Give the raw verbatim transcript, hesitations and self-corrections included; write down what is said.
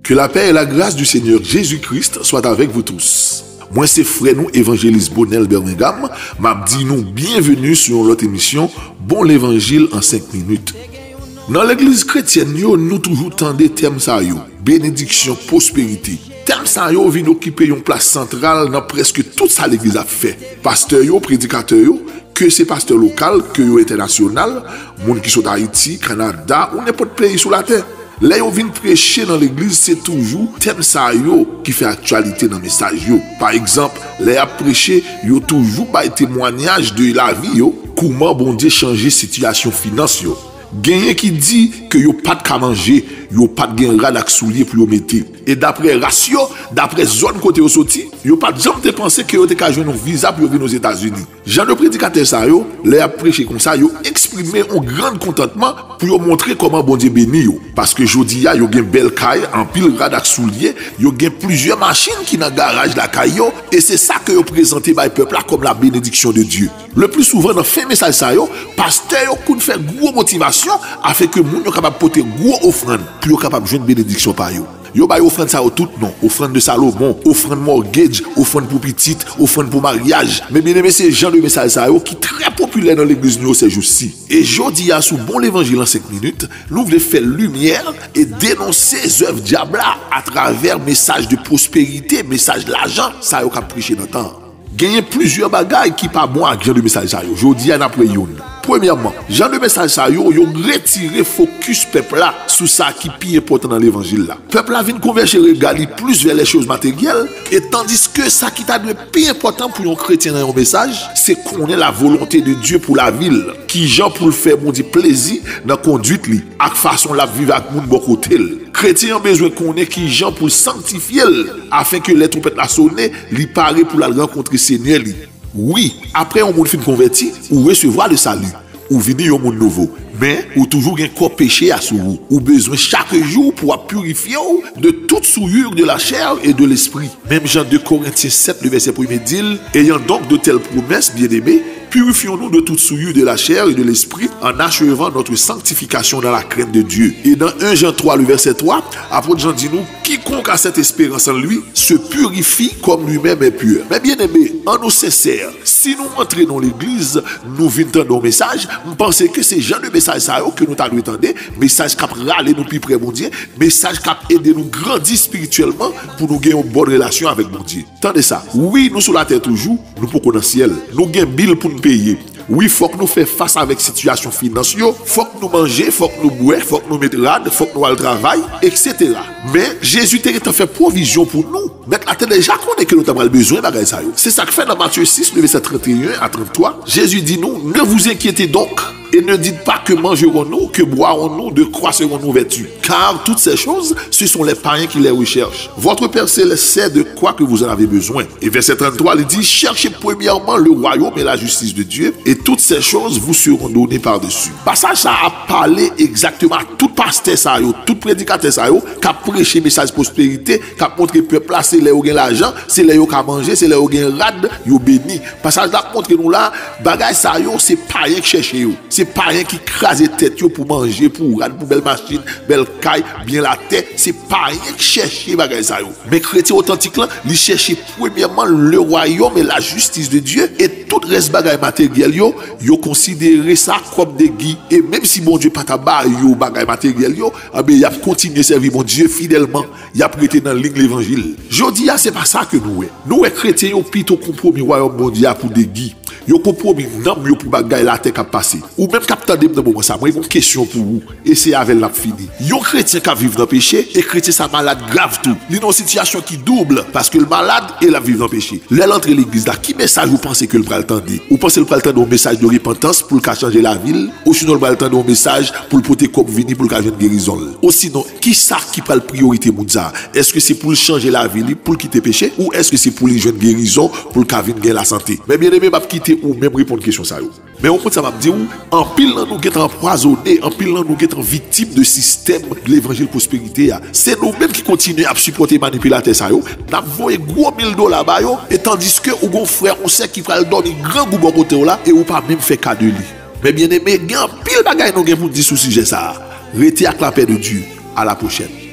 Que la paix et la grâce du Seigneur Jésus-Christ soient avec vous tous. Mwen se frè nou evanjelis Bonel Birmingham, m ap di nou byenveni sou yon lòt emisyon Bon Levanjil an senk minit. Nan legliz kretyèn yo, nou toujou tande tèm sa yo, benediksyon, pwosperite. Tèm sa yo vin okipe yon plas santral nan prèske tout sa legliz ap fè. Pastè yo, predikatè yo, ke se pastè lokal, ke yo entènasyonal, moun ki sot Ayiti, Kanada ou nenpòt peyi sou latè. Lè yo vin preche nan legliz, se toujou tèm sa yo ki fè aktyalite nan mesaj yo. Pa egzanp, lè y ap preche, yo toujou bay temwayaj de lavi yo, kouman Bondye chanje sitiyasyon finans yo. Genyen ki di ke yo pa t ka manje, yo pa t gen rad ak soulye pou yo mete. E daprè ras yo, daprè zòn kote yo soti, yo pa t janm te panse ke yo te ka jwenn yon viza pou yo vin Ozetazini. Jan de predikatè sa yo, lè y ap preche konsa, yo eksprime yon gran kontantman pou yo montre kòman Bondye beni yo. Paske jodi a, yo gen bèl kay, anpil rad ak soulye, yo gen plizyè machin ki nan garaj lakay yo, e se sa ke yo prezante bay pèp la kòm la bénédiction de Dieu. Le pli souvan nan fen mesaj sa yo, pastè yo konn fè gwo motivasyon afin ke moun yo kapab pote gwo ofrann pou yo kapab jwenn benediksyon pa yo. Yo bay ofrann sa yo tout non, ofrann de Salomon, ofrann mortgage, ofrann pou pitit, ofrann pou maryaj. Men byeneme, se jan de mesaj sa yo ki trè popilè nan legliz nou yo sèjousi. E jodi a sou Bon Levanjil an senk minit, nou vle fè limyè e denonse zèv dyab la atravè mesaj de pwosperite, mesaj lajan sa yo k ap preche nan tan an. Genyen plizyè bagay ki pa bon ak jan de mesaj sa yo. Jodi a n ap wè youn. Premyèman, jan de mesaj sa yo, yo retire fokis pèp la sou sa ki pi enpòtan nan levanjil la. Pèp la vin konvèje rega li plis vè lè choz materyèl, e tandiske sa ki ta dwe pi enpòtan pou yon kretyen nan yon mesaj, se konnen la volonte de Dye pou lavi l, kijan pou l fè Bondye plezi nan konduit li, ak fason l ap viv ak moun bò kote l. Kretyen an bezwen konnen kijan pou l sanktifye l, afen ke lè twonpèt la sone, li pare pou l al rankontre Senyè li. Wi, apre yon moun fin konvèti, ou resevwa le sali. Ou vini yon moun nouvo. Men, ou toujou gen kò peche a sou ou. Ou bezwen chak jou pou w ap pirifye w de tout souillure de la chair et de l'esprit. Menm jan de Korentyen sèt, le vèsè premye di l, ayant donc de telles promesses, bien-aimés, purifions-nous de toute souillure de la chair et de l'esprit, en achevant notre sanctification dans la crainte de Dieu. Et dans un Jean trois, le verset trois, apot Jan di nou, quiconque a cette espérance en lui se purifie comme lui-même est pur. Men byeneme, an nou sensè, si nou antre nan legliz, nou vin tande yon mesaj, m panse ke se jan de mesaj sa yo ke nou ta dwe tande, mesaj k ap rale nou pi pre Bondye, mesaj k ap ede nou grandi espirityèlman pou nou gen yon bòn relasyon avèk Bondye. Tande sa, wi, nou sou latè toujou, nou poko nan syèl. Nou gen bil pou n peye. Wi, fòk nou fè fas avèk sitiyasyon finans yo, fòk nou manje, fòk nou bwè, fòk nou met rad, fòk nou al travay, etsetera. Men, Jezi te gentan fè pwovizyon pou nou. Mèt la te deja konnen ke nou ta pral bezwen bagay sa yo. Se sa k fè nan Matye sis, le vèsè trannteyen a tranntwa, Jezi di nou, Ne vous inquiétez donc et ne dites pas que mangerons-nous, que boirons-nous, de quoi serons-nous vêtus. Car toutes ces choses, ce sont les païens qui les recherchent. Votre Père céleste sait de quoi que vous en avez besoin. E vèsè tranntwa, li di, Cherchez premièrement le royaume et la justice de Dieu, et toutes ces choses vous seront données par-dessus. Pasaj sa a ap pale egzakteman ak tout pastè sa yo, tout predikatè sa yo, k ap preche mesaj pwosperite, k ap montre pèp la, se lè yo gen lajan, se lè yo ka manje, se lè yo gen rad, yo beni. Pasaj la ap montre nou la, bagay sa yo, se payen k chèche yo. Se payen ki kraze tèt yo pou manje, pou rad, pou bèl machin, bèl kay, byen latè. Se payen k chèche bagay sa yo. Men kretyen otantik lan, li chèche premyèman le royaume et la justice de Dieu, e tout rès bagay materyèl yo, yo konsidere sa kòm degi. E menm si Bondye pa ta ba yo bagay materyèl yo, anben, y ap kontinye sèvi Bondye fidèlman. Y ap rete nan liy levanjil. Jodi a, se pa sa ke nou wè. Nou wè kretyen yo pito konpwomi wayòm Bondye a pou degi. Yo konpwomi nanm yo pou bagay latè k ap pase. Ou menm k ap tande m nan moman sa, mwen gen yon kesyon pou ou, e se avè l n ap fini. Yon kretyen k ap viv nan peche, e kretyen sa malad grav tou. Li nan yon sitiyasyon ki doub, paske l malad e l ap viv nan peche. Lè l antre legliz la, ki mesaj ou panse ke l pral tande? Ou panse l pral tande yon mesaj de repantans pou l ka chanje lavi l? Osinon l pral tande yon mesaj pou l pote kòb vini pou l ka jwenn gerizon l? Osinon, kisa ki pral priyorite moun sa a? Èske se pou l chanje lavi li, pou l kite peche, ou èske se pou li jwenn gerizon, pou l ka vin gen lasante? Men byeneme, m ap kite ou menm reponn kesyon sa yo. Men yon moun sa m ap di w, anpil nan nou gentan anpwazone, anpil nan nou gentan viktim de sistèm levanjil pwosperite a. Se nou menm ki kontinye ap sipòte manipilatè sa yo, n ap voye gwo mil dola ba yo, e tandiske ou gon frè, yon sè ki pral dòmi grangou bò kote w la, e ou pa menm fè ka de li. Men byeneme, gen anpil bagay nou gen pou n di sou sijè sa a. Rete ak lapè de Dye. A la pwochèn.